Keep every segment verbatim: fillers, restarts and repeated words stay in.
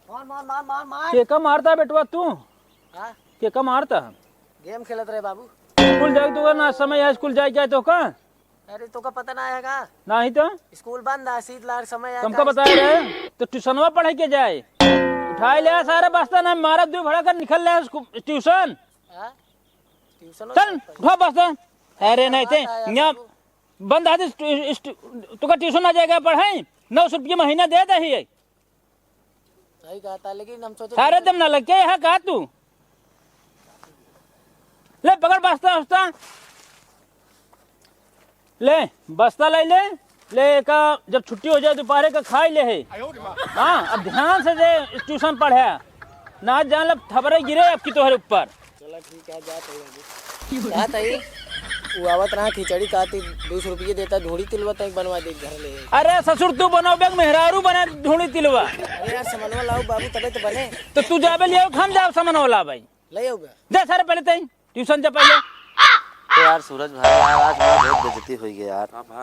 मार, मार, मार, मार, मार। केका मारता बेटवा तू? हाँ? केका मारता? गेम खेलत रहे बाबू। स्कूल जाए तो का ना समय है, स्कूल जाए क्या तो का? अरे, तोका पता ना है का? नाही तो? स्कूल बंद है, शीतलार समय है तुमका का? बताए रहे, तो ट्यूशनवा पढ़े के जाए। उठाए ले आ सारा बस्ता ना, मारा दू भड़ा कर निकल ले स्कू-, ट्यूशन। हाँ? ट्यूशन चल, होता है? उठा बस्ता। अरे, नहीं ते, बात आया यहाँ बाबू। बंद है, तो स्टू-, स्टू-, तोका ट्यूशन ना जाएगा पढ़े, नौ सौ रुपये महीना दे दे ही है। सही कहा था, लेकिन हम सोचे सारे दम ना लग के यहाँ का तू। ले पकड़ बस्ता उस्ता। ले बस्ता ले ले। ले का जब छुट्टी हो जाए दोपहरे का खाई ले है। हाँ, अब ध्यान से दे ट्यूशन पढ़े। ना जान लब थबरे गिरे अब की तोहरे ऊपर। चला ठीक है, जात है अभी। का तई? वो आवत रहा खिचड़ी खातिर, दो सौ रुपये देता, ढूंढी तिलवा तक बनवा दे घर ले। अरे ससुर, तू बनाओ बेग मेहरारू बना ढूंढी तिलवा। अरे यार, समनवा लाओ बाबू, तबे तो बने। तो तू जाबे ले आओ, हम जाओ समनवा ला भाई। ले आओ बे। जा सारे पहले तई, ट्यूशन जा पहले। तो यार सूरज भाई, यार आज मेरा बहुत बेइज्जती हुई है यार। हाँ भा।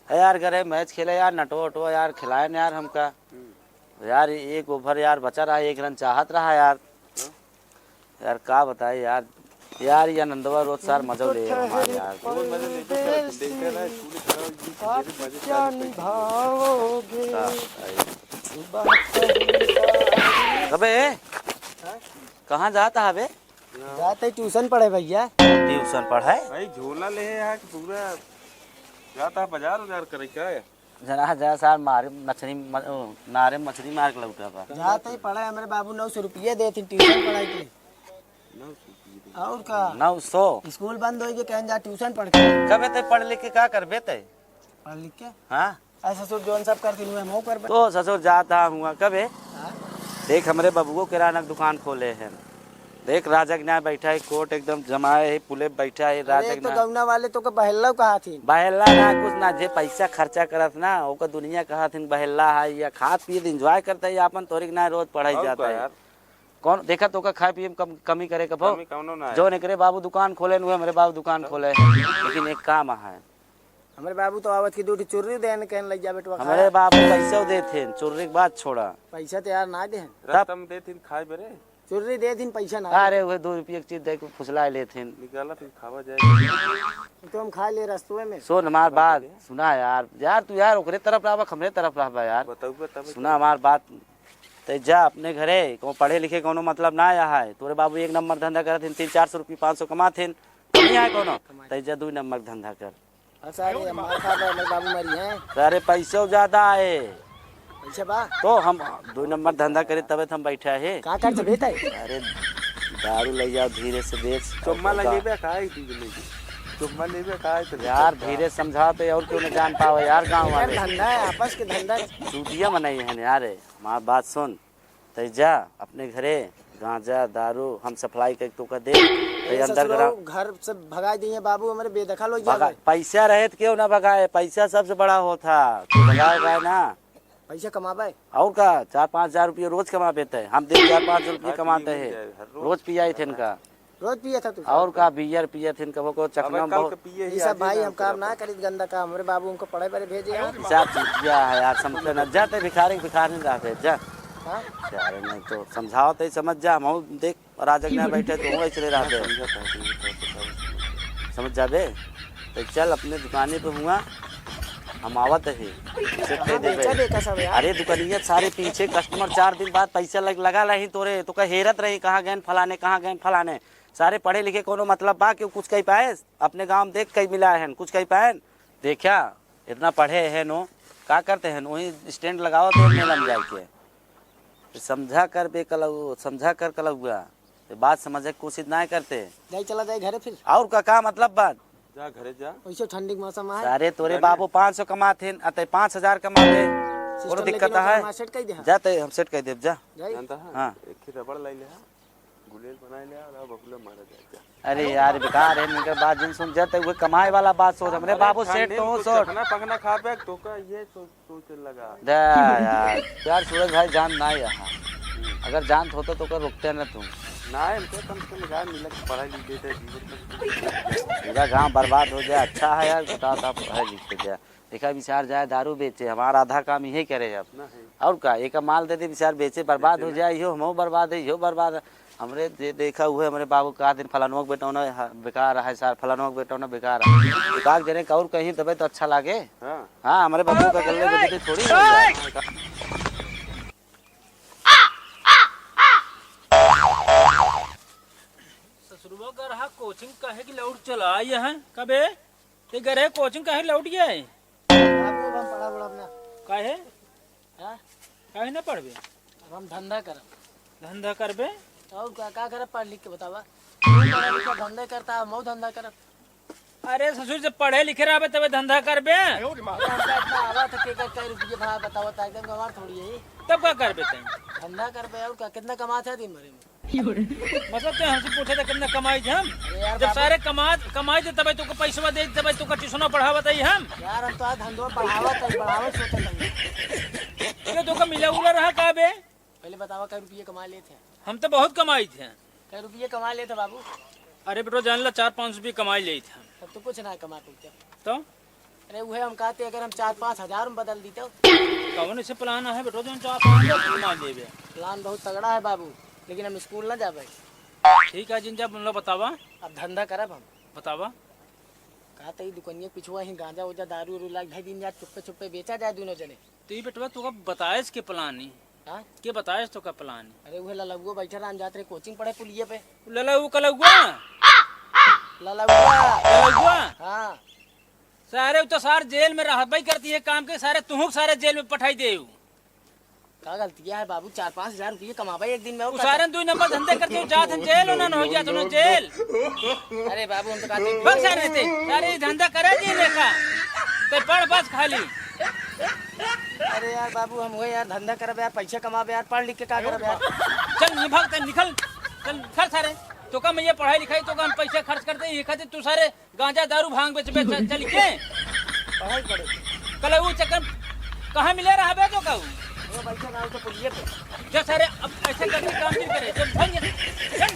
अरे यार, घरे मैच खेले यार, नटो वटो यार खिलाए न यार हमका। हम्म। यार, एक ओवर यार बचा रहा, एक रन चाहत रहा यार। हाँ। यार, का बताई यार, यार, ये आनंदवा रोज सार मजा ले हमार यार। कौन मजा लेते सर? देखते ना, स्कूल खराब, ये आप कितने मजे क्या सारे पैसे निभाओगे? का बताई? अबे, हाँ? कहाँ जाता है बे? जाते ट्यूशन पढ़े भैया। ट्यूशन पढ़े? भाई, झोला ले है यहाँ कि पूरा जाता है बाजार उजार करे क्या है? जना जा सार मारे मछली म-, ओ, नारे मछली मार के लौटा बा। जाते ही पढ़े, हमरे बाबू नौ सौ रुपये देथिन ट्यूशन पढ़ाई के। नौ सौ रुपये दे। और का? नौ सौ? स्कूल बंद होई के कहन जा ट्यूशन पढ़ के। कबे ते पढ़ लिख के का करबे ते? पढ़ लिख के? हाँ? ऐसा ससुर जोन सब करथिन हुए हमहू करबे। तो ससुर जाता हुआ कबे? हाँ? देख हमरे बबुओ किराना के दुकान खोले हैं। देख, राजक ना बैठा है, कोट एकदम जमाए है, पुले बैठा है, अरे, राजक तो ना। गौना वाले तो के बहेल्ला कहा थी। बहेल्ला ना, कुछ ना, जे पैसा खर्चा करत ना, ओकर दुनिया कहा थी बहेल्ला है, या खात पियत enjoy करता है, आपन तोरिक ना रोज पढ़ाई और जाता का है। यार? कौन देखा तो का खाए पिए में कम, कमी करे का भो? कमी कौनो ना है। जौन एकरे बाबू दुकान खोले न, उहे हमरे बाबू दुकान खोले है, लेकिन एक काम है। हमरे बाबू तो आवत की दू ठो चुर्री देन, कहन लग जा बेटवा खा। हमरे बाबू पैसा देथिन, चुर्री के बात छोड़ा। पैसा तो यार ना देहन। रास्ता में देथिन खाए बरे। चुर्री देथिन, पैसा ना। अरे, उहे दो रुपये की चीज दे के फुसला लेथिन। निकाला फिर खावा जाए। तो हम खा ले रस्तुए में। सुन हमार बात, सुना यार, यार तू यार ओकरे तरफ रहबा, हमरे तरफ रहबा यार। बताऊ, बताऊ। सुना हमार बात, ते जा अपने घरे, को पढ़े लिखे कोनो मतलब ना आया है। तोरे बाबू एक नंबर धंधा करत हिन, तीन चार सौ रुपये, पाँच सौ कमात हिन, कमी है कोनो? ते जा दुई नंबर धंधा कर। हाँ सारे, हमारे साथ है, हमारे बाबू मरी हैं। सारे पैसो ज्यादा आए। पैसा बा? तो हम दो नंबर धंधा करे तबे तो हम बैठा है। का कर तबे तय? अरे दारू ले जाओ धीरे से बेच। चुम्मा ले लेबे का है, दूध ले लेबे। चुम्मा लेबे का है, तो यार धीरे समझाओ तो और क्यों न जान पावे यार गाँव वाले। धंधा है, आपस के धंधा। चूतिया मनाई है यार, हमार बात सुन। तै जा अपने घरे, गांजा, दारू हम supply करके तोका दे। तै ए अंदर ससुरो, ग्राम घर से भगाई दिए बाबू, हमरे बेदखल हो भगा-, जावे। पैसा रहे तो क्यों ना भगाए, पैसा सबसे बड़ा होता। तू भगाए, भगाए ना। पैसा कमाबे। और का, चार पाँच हजार रुपये रोज कमाबे तै। हम दिन चार पाँच सौ रुपये हाँ, कमाते हैं। हर रोज। रोज पियाई थे इनका। रोज पिए था तू? और का, बियर पिए थे, कबो को चखना अबे, कल बहुत। के पिए ही ये सब आज ही भाई ना हम काम करब। ना करित गंदा काम, हमरे बाबू हमको पढ़े बड़े भेजे यार। सब चीज किया है यार, समझते ना, जाते भिखारी, भिखारी रहते, जा। हाँ? यार, नहीं तो समझाओ तो ही समझ जा, हम देख, राजक ना बैठे तो हूँ ऐसे रहते। समझा था, समझा था, समझा था। समझ जाबे, तो चल अपने दुकाने पे हुआ, हम आवत है, सेट कर हाँ, देबे। बेचा देखा सब यार। अरे दुकानिया सारे पीछे customer चार दिन बाद पैसा लग, लगा रही तोरे, तो कह हेरत रही, कहाँ गए फलाने, कहाँ गए फलाने। सारे पढ़े लिखे कोनो मतलब बा कि कुछ कही पाए? अपने गाँव में देख कही मिला है, कुछ कही पाए? देखा, इतना पढ़े है नो, का करते हैं? वही stand लगावत है मेला में जाके। समझा कर बेकलऊ, समझा कर कलउआ, ये बात समझे के कोशिश ना करते। जाई चला जाई घरे फिर। और का, का मतलब बात? जा घरे जा। वैसे ठंडी के मौसम है। अरे तोरे जाने। बाबू पाँच सौ कमात हैं, अते पाँच हजार कमात हैं। कोनो system दिक्कत लेकिन है? ओकरा सेट कर दे। जा ते हम सेट कर देब, जा। जाई। जानता है? हाँ। एक ही रबड़ लाई ले, हाँ। गुलेल बनाए ले, और बकुला मारा जाए, जा। अरे यार, बेकार है, इनकर बात जिन सुन जाते हुए कमाए वाला बात सोच, हमरे अरे बाबू ठंडी सेठ तो में कुछ सोच। चखना पखना खाबे, तो का ये सोच, सोच लगा। दे यार, यार सूरज भाई जान ना यहाँ। अगर जान होता तो कर रुकते ना तुम। ना, हमको कम से कम जाए, मिले के पढ़ाई लिखे थे, जीवन में। पूरा गांव बर्बाद हो जाए, अच्छा है यार, बताओ तो आप पढ़ाई लिखे जाए। देखा, बिचार जाए दारू बेचे, हमारा आधा काम यही करे अब। नहीं। और का, एक माल दे दे, बिचार बेचे, बर्बाद हो जाए, इहो हमहू बर्बाद है, इहो बर्बाद है। हमरे दे-, देखा हुए हमरे बाबू का दिन फलानवा के बेटौना ह-, बेकार है सार, फलानवा के बेटौना बेकार है। तो का जने का और कहीं तबे तो अच्छा लागे। हाँ। हाँ, हमरे बाबू का गल्ले बेटे थोड़ी हो जाए। ससुरवा गरहा कोचिंग काहे की लौट चला आई है? कबे? ते गरहे कोचिंग काहे लौट गया है? बाबू, अब हम पढ़ा बड़ा अपना। काहे? हाँ? काहे ना पढ़बे? अब हम धंधा करब। धंधा करबे? और का, का करब पढ़ लिख के बतावा? तू पढ़ा लिखा धंधा करता है, मऊ धंधा करब। अरे ससुर, जब पढ़े लिखे रहबे तबे धंधा करबे। अरे हमका इतना आवा था कि कै रुपये भाड़ा बतावा था, एकदम गंवार थोड़ी है। तब का करबे तैं? धंधा करबे और का, कितना कमात है दिन भर में? मतलब तैं हमसे पूछे तो कितना कमाई थे हम? अरे यार जब बाबू। सारे कमा, कमाई थे तबे तोका पैसवा दे, तबे तोका ट्यूशनो पढ़ावत है हम। यार हम तो आज धंधो बढ़ावत है, बढ़ावत सोचत है। क्यों तोका मिला उला रहा का बे? पहले बतावा कै रुपये कमा लेत है? हम तो बहुत कमाई थे। कै रुपये कमा लेत है बाबू? अरे बेटो जान ला, चार पाँच रुपये कमाई लेत है। तब तो कुछ ना कमा पइते। तो? अरे उहे हम कहते अगर हम चार पाँच हजार में बदल दीते। कौन ऐसे प्लान है बेटो जो हम चार पाँच हजार कमा लेबे? प्लान बहुत तगड़ा है बाबू, लेकिन हम स्कूल ना जाबे। ठीक है जिन जब मतलब बतावा। अब धंधा करब हम। बतावा। कहते ई दुकनिया पिछुआ ही गांजा उजा दारू उरू लाग ढाई दिन यार चुप्पे चुप्पे बेचा जाए दोनों जने। तो ई बेटवा तोका बताएस के प्लानी? हाँ? के बताएस तोका प्लानी? अरे उहे ललउआ बैठे रहन जात रहे कोचिंग पढ़े पुलिये पे। ललऊ कलउआ? ललउआ। ललउआ? हाँ। सारे उ तो सार जेल में रहबई करती है काम के, सारे तुहूँ के सारे जेल में पठाई देउ। का गलतिया है बाबू, चार पाँच हजार रुपये कमाबे एक दिन में और उ का सारे दुई नंबर धंधे करती हो, जात हम जेल, उन्हन हो जात उन्हन जेल। अरे बाबू हम तो कहते बस सारे ते, सारे ई धंधा करे जी लेखा। ते पढ़ बस खाली। अरे यार बाबू, हम हुए यार धंधा करब यार, पैसा कमाबे यार, पढ़ लिख के का करब यार? चल नहीं भाग, चल निकल, चल निकल सारे। तोका मैं ये पढ़ाई लिखाई, तोका हम पैसा खर्च करते, ये खातिर तू सारे गांजा दारू भांग बेच बेच चल के। पढ़ाई करे। कल वो चक्कर कहाँ मिले रहा बे तो कहू? वो पैसा ना तो पुलिये पे। जो सारे अब ऐसे करके काम नहीं करे, जब भाग ये, चल।